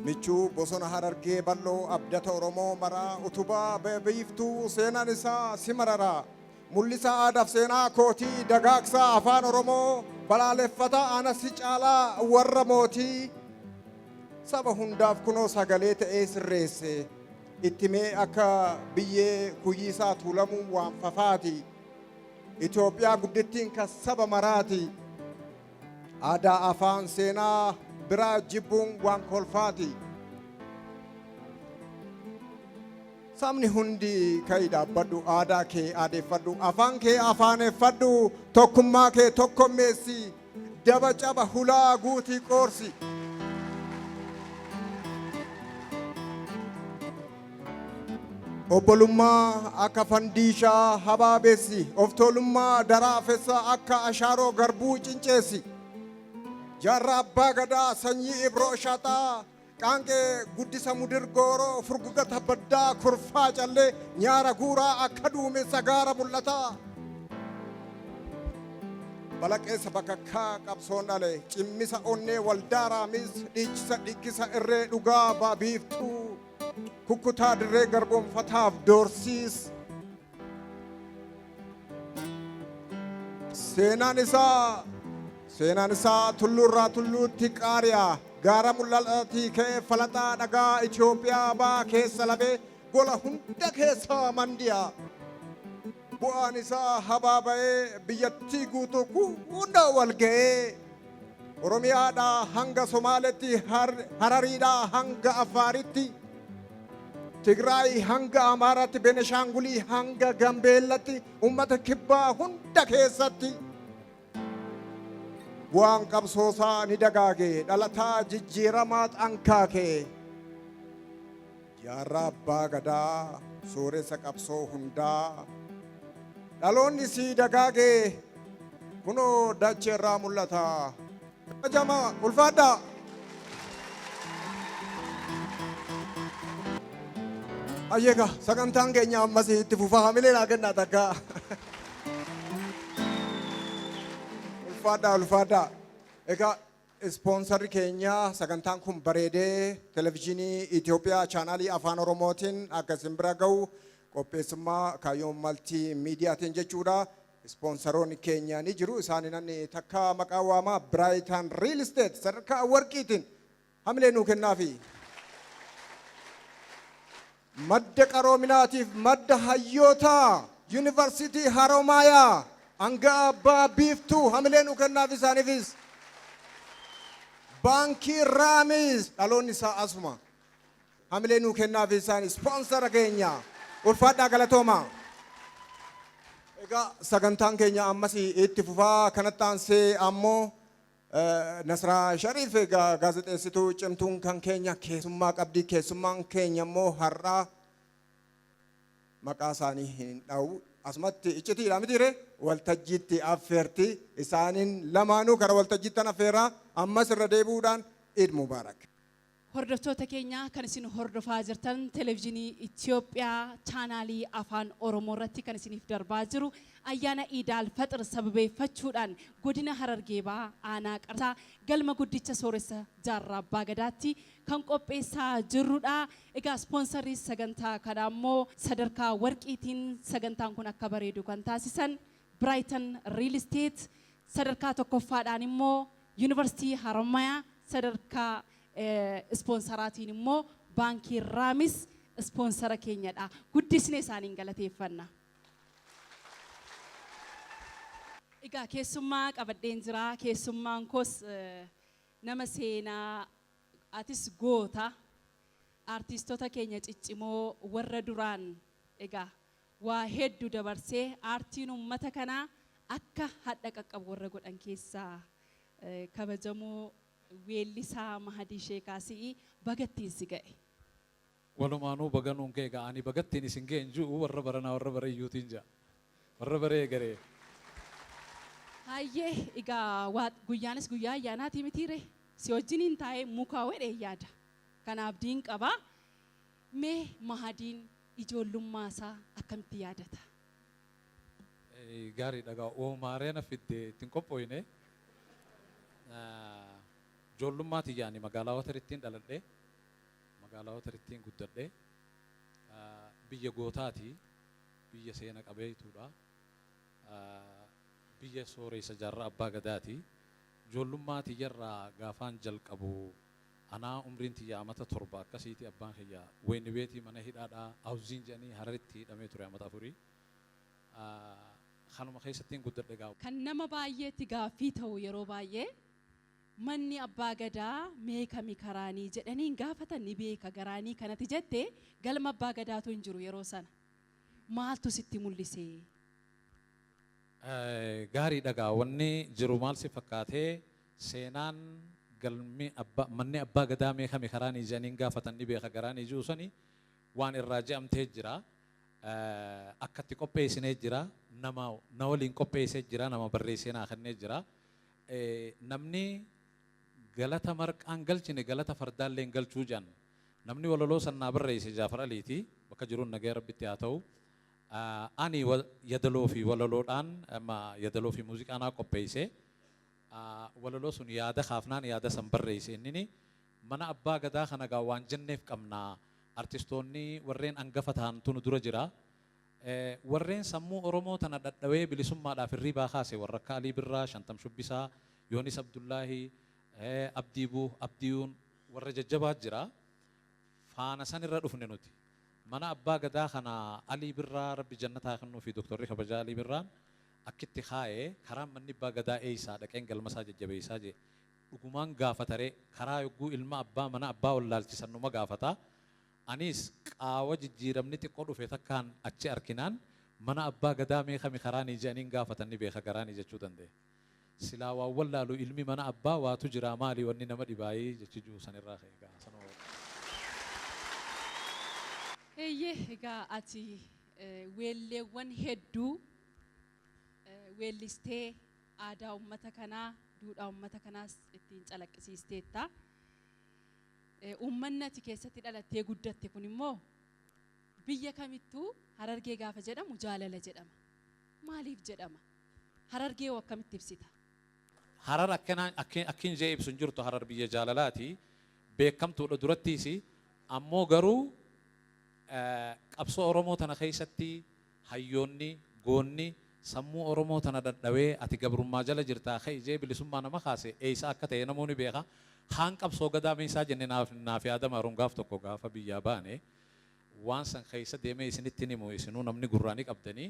michuu bosona Harargee bal'oo abdata Oromoo maraa utubaa biiftuu seenaan isaa si mararaa. Mul'isaa aadaaf seenaa kootii dagaagsaa afaan Oromoo balaaleffataa ana si caalaa warra mootii saba hundaaf kunoo sagalee ta'ee sirreesse itti mee akka biyyee kuyyiisaa tuulamuun waan fafaati Itoophiyaa guddittiin kan saba maraati aadaa afaan seenaa biraa jibbuun waan kolfaati. Sabni hundi ka'i dhaabbadhu, aadaa kee aadeeffadhu, afaan kee afaaneffadhu, tokkummaa kee tokkommeessi, daba caba hulaa guutii qoorsi. Obbolummaa akka fandiishaa habaabeessi, oftoolummaa daraafessa akka ashaaroo garbuu cinceessi. Jaarraa Abbaa Gadaa sanyii Ibroo Shaxaa Qaanqee guddisa Mudir Gooroo furgugata baddaa kurfaa callee nyaara guuraa akka duumessa gaara mul'ataa. Balaqeessa bakakkaa qabsoon dhale cimmisa onnee waldaa Raamis dhiichisa dhikkisa irree dhugaa baabiiftuu kukkutaa dirree garboomfataaf doorsiis. Seenaan isaa seenaan isaa tulluurraa tulluutti qaari'a. Gaara mul'atii ka'ee falaxaa dhagaa Itoophiyaa baa keessa labee gola hunda keessa mandi'a. Bu'aan isaa habaa ba'ee biyyattii guutuu hunda wal ga'ee Oromiyaadhaa hanga Somaaletti Harariidhaa hanga Affaaritti Tigraay hanga Amaaraatti Beneshaangulii hanga Gambeellatti uummata kibbaa hunda keessatti bu'aan qabsoosaa ni dagaage dhalataa jijjiiramaa xankaake. Jaarraa Abbaa Gadaa sooressa qabsoo hundaa. Dhaloonni sii dagaagee kunoo dachee irraa mul'ata. Kabajamaa ulfaadhaa. Ayyeega sagantaan keenya ammas itti fufaa hamilee naa kennaa takka. Ulfaadhaa ulfaadhaa. Egaa ispoonsarri keenya sagantaan kun bareedee televizyiinii Itoophiyaa chaanaalii afaan Oromootiin akka isin bira ga'u qopheessummaa kaayyoo maltii miidiyaatiin jechuudha. Ispoonsaroonni keenya ni jiru. Isaan namni takka maqaa waamaa Biraayitaan Riil Isteet sadarkaa warqiitiin hamilee nuu kennaafi. Madda qaroominaatiif madda hayyootaa Yuunivarsiitii Haromaayaa hanga abbaa biiftuu hamilee nuu kennaaf isaaniifis. Baankii Raamis dhaloonni isaa asuma. Hamilee nuu kennaaf isaan ispoonsara keenya. Ulfaadhaa galatooma. Egaa sagantaan keenya ammas itti fufaa kanatti aansee ammoo Nasraa Shariif egaa gaazexeessituu cimtuun kan keenya keessummaa qabdi. Keessummaan keenya immoo har'aa maqaa isaanii hin dha'u. Asumatti iccitiidha mitiire waltajjiitti affeerti. Isaaniin lamaanuu gara waltajjiittan affeeraa ammas irra deebi'uudhaan Iid Mubaarak. Hordoftoota keenya kan isin hordofaa jirtan Televizyinii Itoophiyaa chaanaalii Afaan Oromoo irratti kan isiniif darbaa jiru ayyaana Iid Al Faxir sababeeffachuudhaan godina Harargee Bahaa aanaa Qarsaa galma guddicha Sooressa Jaarraa Abbaa Gadaatti kan qopheessaa jirrudha. Egaa ispoonsarri sagantaa kanaa immoo sadarkaa warqiitiin sagantaan kun akka bareedu kan taasisan Brighton Real Estate, sadarkaa tokkoffaadhaan immoo Yuunivarsiitii Harommayaa, sadarkaa ispoonsaraatiin immoo Baankii Raamis ispoonsara keenyadha. Guddisnee isaaniin galateeffanna. Egaa keessummaa qabadheen jira. Keessummaan koos nama seenaa atis goota. Aartiistota keenya ciccimoo warra duraan egaa waa heddu dabarsee aartiin uummata kanaa akka hadha qaqqabu warra godhan keessaa kabajamoo weellisaa Mahadii Sheekaa si'i baga ittiin si ga'e. Walumaanuu baga nuun ga'e egaa ani baga ittiin isin ga'e hin ju'u warra baranaa warra bara iyyuutiin ja'a. Warra bara eegaree. Hayyee egaa waa guyyaanis guyyaa ayyaanaatii mitiiree si wajjiniin taa'ee mukaa wedhee yaada. Kana abdiin qaba. Mee Mahadiin ijoollummaa isaa akkamitti yaadata? Gaariidha egaa oomaaree na fidde ittiin qophooyne. Ijoollummaa tiyya ani magaalaa Watarittiin dhaladhe. Magaalaa Watarittiin guddadhe. Biyya gootaati. Biyya seena qabeeytuudha. Biyya sooreessa jaarraa abbaa gadaati. Ijoollummaa tiyyarraa gaafaan jalqabu anaa umriin tiyya amata 7 akkasiiti abbaan kiyya wayni beetii mana hidhaadhaa Awziin jedhanii Hararitti hidhamee ture amata afurii. Kanuma keessattiin guddadhe gaa. Kan nama baay'eetti gaaffii ta'u yeroo baay'ee manni abbaa gadaa mee kami karaanii jedhanii hin gaafatan ni beeka garaanii kanati jette galma abbaa gadaatu hin jiru yeroo sana maaltu sitti mul'ise? Gaariidha gaa wanni jiru maal si fakkaatee seenaan galmi abba manni abbaa gadaa mee kami karaanii jedhanii hin gaafatan ni beeka garaanii jiru sani waan irraa je'amtee jira. Akka itti qopheessinee jira. Nama na waliin qopheessee jira. Nama barreessee naa kennee jira. Namni galata marqaan galchine galata fardaallee hin galchuu jedhan. Namni walaloo san naa barreesse Jaafar Aliiti. Bakka jiruun nagaya Rabbitti haa ta'u. Ani yadaloo fi walaloodhaan yadaloo fi muuziqaa naa qopheesse. Walaloo sun yaada kaafnaan yaada san barreesse innini. Mana abbaa gadaa kana gaa waan jenneef qabna. Artistoonni warreen angafa tahantu nu dura jira. Warreen sammuu Oromoo tana dhadhawee bilisummaadhaaf hirriibaa kaase warra akka Alii Birraa, Shantam Shubbisaa, Yoonis Abdullaahi, Abdii Buuh, Abdiyuun warra jajjabaa jira. Faana san irra dhufne nuti. Mana abbaa gadaa kana Alii Birraa Rabbi jannata haa kennuufi Doktorri kabajaa Alii Birraan akkitti kaaye karaan manni abbaa gadaa eeysaa dhaqeen galma isaa jajjabeeysaa jee. Dhugumaan gaafata ree? Karaa yogguu ilma abbaa mana abbaa wallaalchisan numa gaafata. Anis qaawa jijjiiramni xiqqo dhufe takkaan achi arkinaan mana abbaa gadaa mee kami karaanii je'aniin gaafatan ni beeka garaanii jechuu danda'e. Silaa waan wallaalu ilmi mana abbaa waatu jiraa maali wanni nama dhibaayii jechi ji'u sanirraa ka'e egaa sanuma waliin. Eeyyee egaa ati weelleewwan hedduu Weellistee aadaa uummata kanaa, duudhaa uummata kanaas ittiin calaqqisiisteetta. Uummanni ati keessatti dhalattee guddatte kun immoo biyya kamittuu Harargee gaafa jedhamu jaalala jedhama. Maaliif jedhama? Harargee hoo akkamitti ibsita? Harar akkanaan akkin jee ibsu hin jirtu. Harar biyya jaalalaati. Beekamtuudha durattiis. Ammoo garuu qabsoo Oromoo tana keessatti hayyoonni goonni sammuu Oromoo tana dhadhawee ati gabrummaa jala jirtaa ka'i jee bilisummaa nama kaase eessa akka ta'e namoonni beeka. Haan qabsoo gadaa meeshaa jenne naaf yaadama haruun gaaf tokko gaafa biyyaa baane waan san keessa deemee isinitti himu isinuu namni gurraanii qabdanii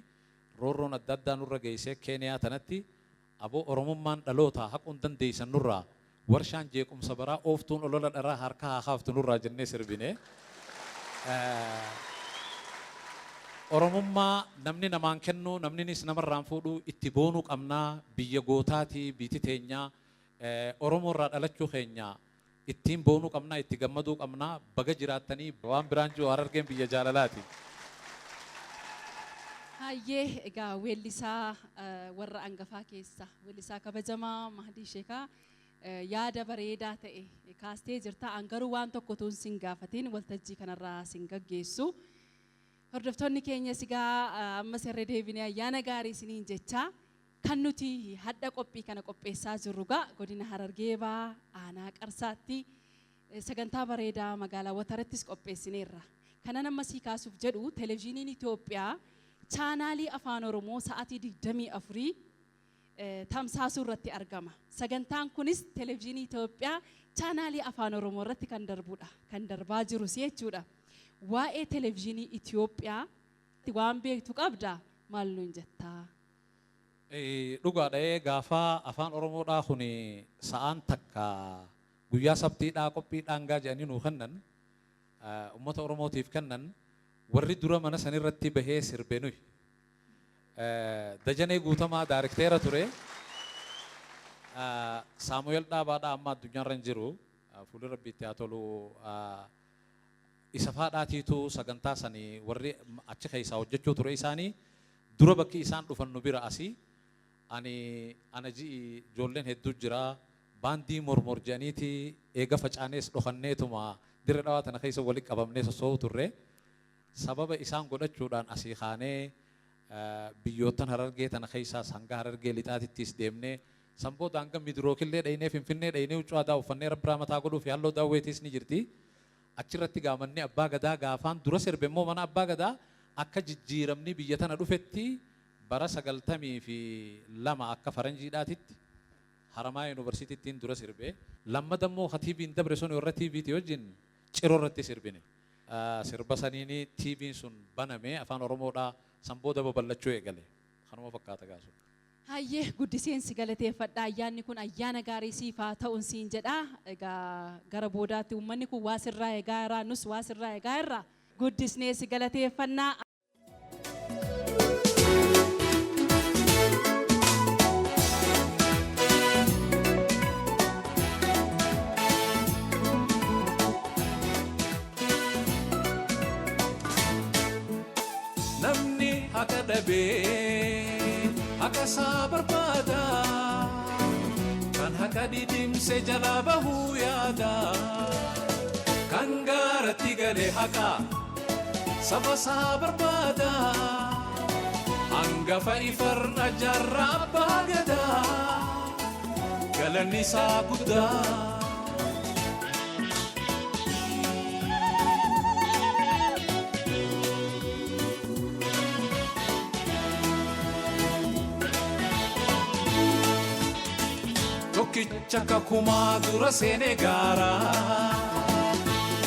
roorroon adda addaa nurra geessee Keeniyaa tanatti aboo Oromummaan dhaloota haquun dandeessan nurraa warshaan jeequmsa baraa ooftuun olola dharaa harka haa kaaftu nurraa jennee sirbine. Oromummaa namni namaan kennu namninis namarraan fuudhu itti boonuu qabnaa. Biyya gootaatii biiti teenyaa Oromoo irraa dhalachuu keenya ittiin boonuu qabnaa, itti gammaduu qabnaa. Baga jiraattanii. Waan biraan jiru Harargeen biyya jaalalaati. Hayyee, egaa weellisaa warra angafaa keessa weellisaa kabajamaa Mahdii Sheekaa yaada bareedaa ta'e kaastee jirta. An garuu waan tokko tuun sin gaafatiin waltajjii kanarraa sin gaggeessu. Hordoftoonni keenyas egaa ammas irra deebinee ayyaana gaarii isiniin jechaa kan nuti hadha qophii kana qopheessaa jirru gaa godina Harargee Bahaa aanaa Qarsaatti sagantaa bareedaa magaalaa Watarattis qopheessineerra. Kanan amma sii kaasuuf jedhu televezyiiniin Itoophiyaa chaanaalii Afaan Oromoo sa'aatii 24 tamsaasuu irratti argama. Sagantaan kunis televezyiinii Itoophiyaa chaanaalii Afaan Oromoo irratti kan darbudha. Kan darbaa jirus jechuudha. Waa'ee televezyiinii Itoophiyaa waan beektu qabda, maal nuun jettaa? Dhugaadha, gaafa Afaan Oromoodhaa kun sa'aan takka guyyaa sabtiidhaa qophii dhaangaa jedhanii nuu kennan, uummata Oromootiif kennan, warri dura mana sanirratti bahee sirbe nuyi. Dajanee Guutamaa daarikteera ture. Saamu'eel Dhaabaadhaa amma addunyaarra hin jiru. Fuulli Rabbi itti haa tolu. Isa faadhaatiitu sagantaa sanii warri achi keessaa hojjechuu ture isaanii dura bakki isaan dhufan nu bira asii. Ani ana ji'i ijoolleen hedduu jira. Baandii mormor jedhaniiti eega facaanees dhokanneetuma Dirree Dhawaa tana keessa walitti qabamnee sossoo'uu turre. Sababa isaan godhachuudhaan asii kaanee biyyoottan Harargee tana keessaas hanga Harargee lixaatittis deemnee san booda hanga Midirookillee dhaynee Finfinnee dhaynee huccuu aadaa uffannee Rabbi rahmataa godhuu fi halloo daawweetiis ni jirti. Achirratti gaamanni abbaa gadaa gaafaan dura sirbe immoo mana abbaa gadaa akka jijjiiramni biyya tana dhufetti bara 92 akka faranjiidhaatitti Haramaayaa Yuunivarsiitittiin dura sirbe. Lammada immoo ka TV'n dabre sun warra TVti wajjin Ciroo irratti sirbine. Sirba saniini TV'n sun baname, Afaan Oromoodhaa san booda babal'achuu eegale. Kanuma fakkaata gaasu. Hayyee, guddiseen si galateeffadha. Ayyaanni kun ayyaana gaarii siif haa ta'uun siin jedha. Egaa gara boodaatti uummanni kun waa sirraa eegaa jira, nus waa sirraa eegaa jirra. Guddisnee si galateeffannaa. Namni haqa dhabee haqa isaa barbaada. Kan haqa dhidhimse jalaa bahuu yaada. Kan gaaratti gale haqa saba isaa barbaada. Hangafa ifarra jaarraa abbaa gadaa. Galanni isaa guddaa. Tokkicha kakumaa dura seenee gaaraa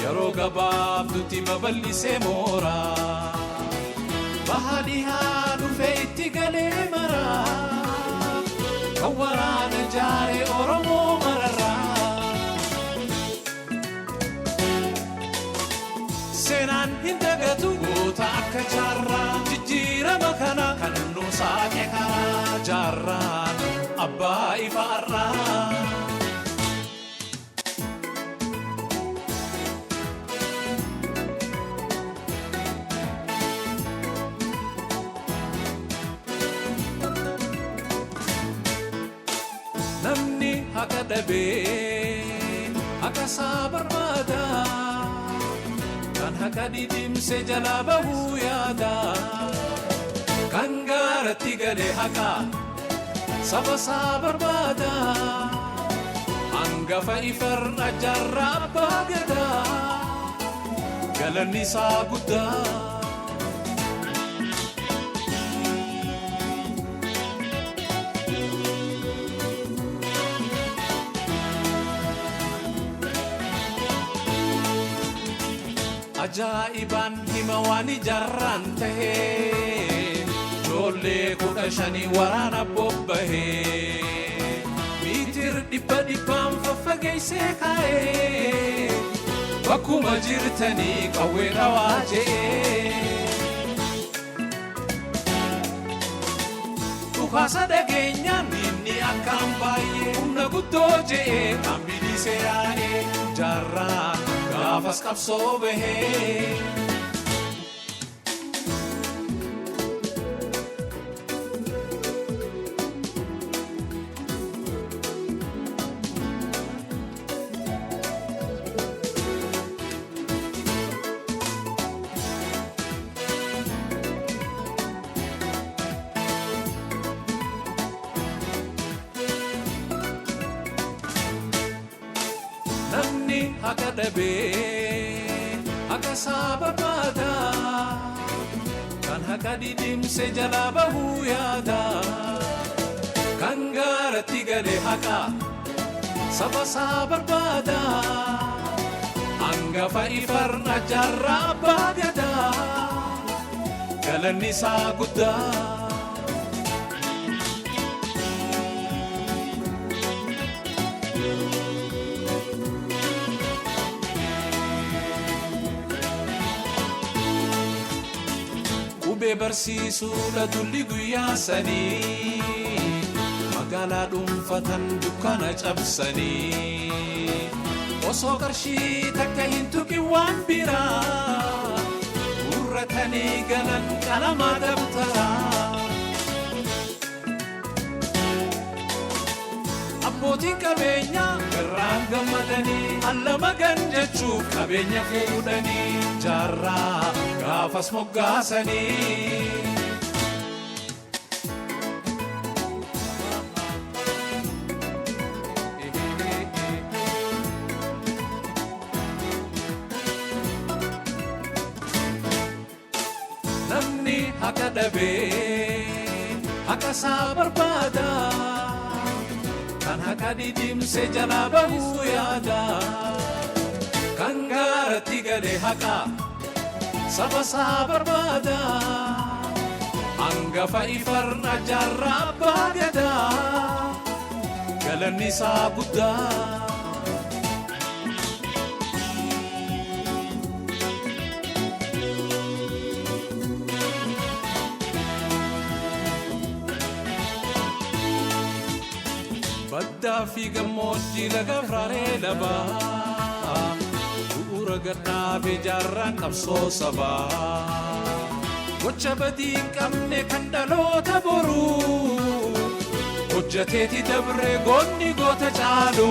yeroo gabaabdutti babal'isee mooraa baha dhihaa dhufee itti galee maraa kan waraana jaaree Oromoo mararraa. Seenaan hin dagatu goota akka jaarraa jijjiirama kana kan nu saaqe karaa jaarraan abbaa ifaarraa. Haqa dhabee haqa isaa barbaada. Kan haqa dhidhimse jalaa bahuu yaada. Kan gaaratti gale haqa saba isaa barbaada. Hangafa ifarra jaarraa abbaa gadaa. Galanni isaa guddaa. Ajaa'ibaan hima waan ijaarraan tahee, ijoollee 15 waraana bobbahee, miitir dhibba dhibbaan faffageessee kaa'ee, bakkuma jirtanii qawwee dhawaa je'ee. Dhukaasa dhageenyaan inni akkaan baay'ee humna guddoo je'ee kan bilisee yaa'ee, jaarraa gaafas qabsoo bahee. Namni haqa dhabee haqa isaa barbaada. Kan haqa dhidhimse jalaa bahuu yaada. Kan gaaratti gale haqa saba isaa barbaada. Hangafa ifarra jaarraa abbaa gadaa. Galanni isaa guddaa. Qubee barsiisuudha dulli guyyaa sanii, magaalaa dhuunfatan dukkana cabsanii, osoo qarshii takka hin tuqin waan biraa gurratanii galan qalamaa dabtaraa. Abbootiin qabeenyaa garraan gammadanii allama gan jechuuf qabeenya fuudhanii, jaarraa gaafas moggaasanii. Namni haqa dhabee haqa isaa barbaada. Kan haqa dhidhimse jalaa bahuu yaada. Kan gaaratti gale haqa saba isaa barbaada. Hangafa ifarra jaarraa abbaa gadaa. Galanni isaa guddaa. Baddaa fi gammoojjii laga Afraaree labaa, bu'uura gadhaa fi jaarraan qabsoo sabaa. Gocha badii hin qabne kan dhaloota boruu hojjateeti dabre goonni goota caalu.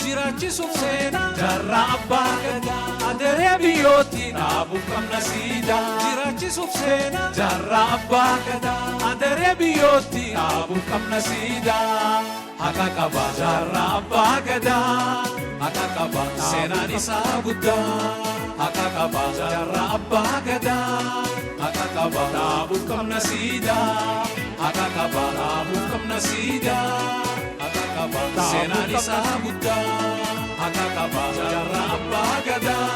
Jiraachisuuf seenaa jaarraa abbaa gadaa, adaree biyyootti dhaabuuf qabna siidaa. Jiraachisuuf seenaa jaarraa abbaa gadaa, adaree biyyootti dhaabuuf qabna siidaa. Haqa qaba jaarraa abbaa gadaa, haqa qaba seenaan isaa guddaa. Haqa qaba jaarraa abbaa gadaa, haqa qaba dhaabuuf qabna siidaa. Haqa qaba dhaabuuf qabna siidaa. Haqa qaba seenaan isaa guddaa. Haqa qaba jaarraa abbaa gadaa,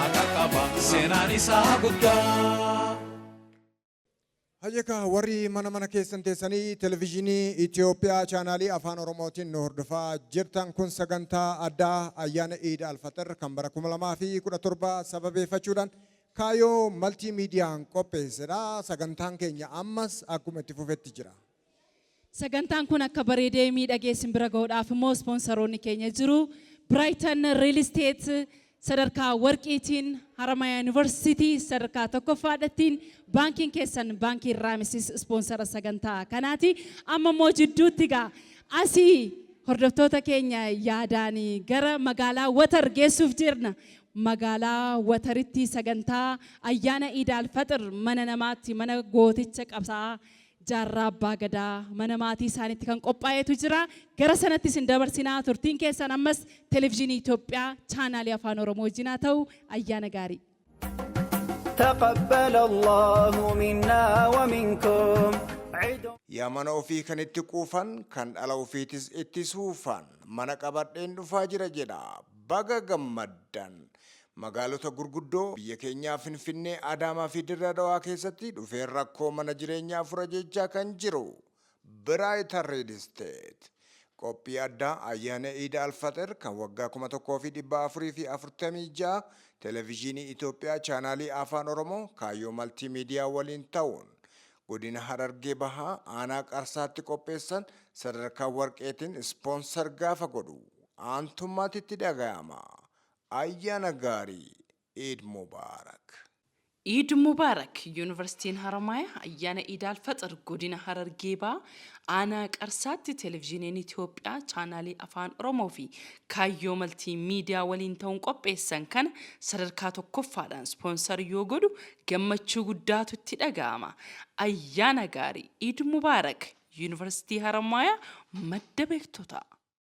haqa qaba seenaan isaa guddaa. Hayyaka, warri mana mana keessan teessanii Televezyiinii Itoophiyaa chaanaalii Afaan Oromootiin nu hordofaa jirtan, kun sagantaa addaa ayyaana Iid Alfaxir kan bara 2017 sababeeffachuudhaan Kaayyoo Maltii Miidiyaan qopheessedha. Sagantaan keenya ammas akkuma itti fufetti jira. Sagantaan kun akka bareedee miidhagee isin bira gahuudhaaf immoo ispoonsaroonni keenya jiru. Brighton Real Estate. Sadarkaa warqiitiin Haramaya Yuunivarsiitii sadarkaa tokkoffaadhattiin baankiin keessan baankiin Raamisis ispoonsara sagantaa kanaati. Amma immoo jidduutti gaa asii hordoftoota keenya yaadaan gara magaalaa Watar geessuuf jirna. Magaalaa Wataritti sagantaa ayyaana Iid Alfaxir mana namaatti mana gooticha qabsaa'aa Jaarraa Abbaa Gadaa mana maatii isaaniitti kan qophaa'etu jira. Gara sanatti isin dabarsinaa turtiin keessan ammas Televizyinii Itoophiyaa chaanaalii Afaan Oromoo wajjin haa ta'u ayyaana gaarii. تقبل الله منا ومنكم عيد Yaa mana ofii kan itti quufan, kan dhala ofiitis itti suufan, mana qabadheen dhufaa jira jedha. Baga gammaddan! Magaalota gurguddoo biyya keenyaa Finfinnee, Adaamaa fi Dirra Dawaa keessatti dhufeen rakkoo mana jireenyaa fura jechaa kan jiru Biraayitar Riil Isteet. Qophii addaa ayyaana Iid Alfaxir kan waggaa 1446 Televiziyoonii Itoophiyaa chaanaalii Afaan Oromoo Kaayyoo Maltiimiidiyaa waliin ta'uun godina Harargee Bahaa aanaa Qarsaatti qopheessan sadarkaa warqeetiin ispoonsar gaafa godhu aantummaatti itti dhaga'ama. Ayyaana gaarii! Eid Mubarak! Iid Mubaarak! Yuunivarsiitiin Haramaaya ayyaana Iid Alfaxir godina Harargee Bahaa aanaa Qarsaatti Televizyiniin Itoophiyaa chaanaalii Afaan Oromoo fi Kaayyoo Maltii Miidiyaa waliin ta'uun qopheessan kana sadarkaa tokkoffaadhaan ispoonsar yoo godhu gammachuu guddaatu itti dhaga'ama. Ayyaana gaarii! Iid Mubaarak! Yuunivarsiitii Haramaayaa madda beektotaa!